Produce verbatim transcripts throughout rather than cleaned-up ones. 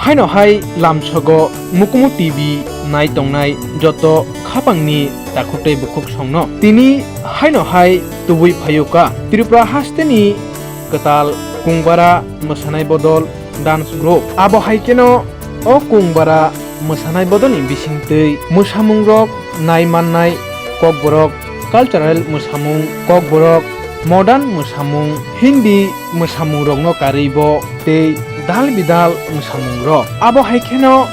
Haino hai lamsogo Mukumu T V nai tongnai joto khapangni takhuk tei bukhuk songno. Tini haino hai tubui phaio ka. Tripura hasteni kwtal Kungbara mwsanai bodol dance group. Abo hai kheno o Kungbara mwsanai bodolni bisingtwi mwsamungrok nai mannai Kokborok cultural mwsamung, Kokborok modern mwsamung, Hindi mwsamungrokno karwi bo tei dal bidal mwsamungrok. Abo hai kheno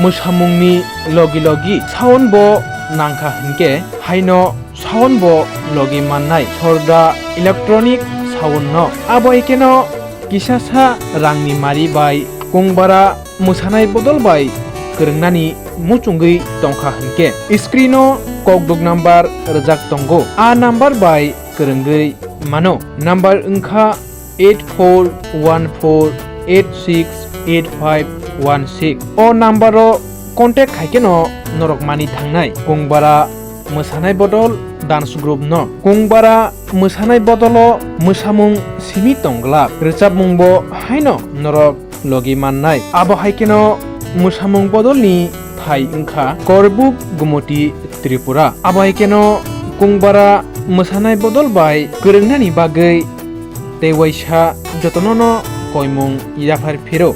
mwsamungni logi logi sound bo nangkha hinkhe haino sound bo logi mannai sorda electronic sound no. Abo hai kheno kisasa rangni mari bai Kungbara mwsanai bodol bai kwrwngnani muchungwi tongkha hinkhe screen o kokduk number rwjak tongo. A number bai kwrwngwi mano. Number wngkha eight four one four eight six eight five one six. O number o contact khai kheno norok mani thangnai Kungbara mwsanai bodol dance group no. Kungbara mwsanai bodolo mwsamung simi tongglak, rwchapmung bo haino norok logi mannai. Abo hai kheno mwsamung bodolni thai wngkha Korbuk Gumoti Tripura. Abo hai kheno Kungbara mwsanai bodol bai kwrwngnani bagwi tei waisa jotono no koimung yaphar phiro.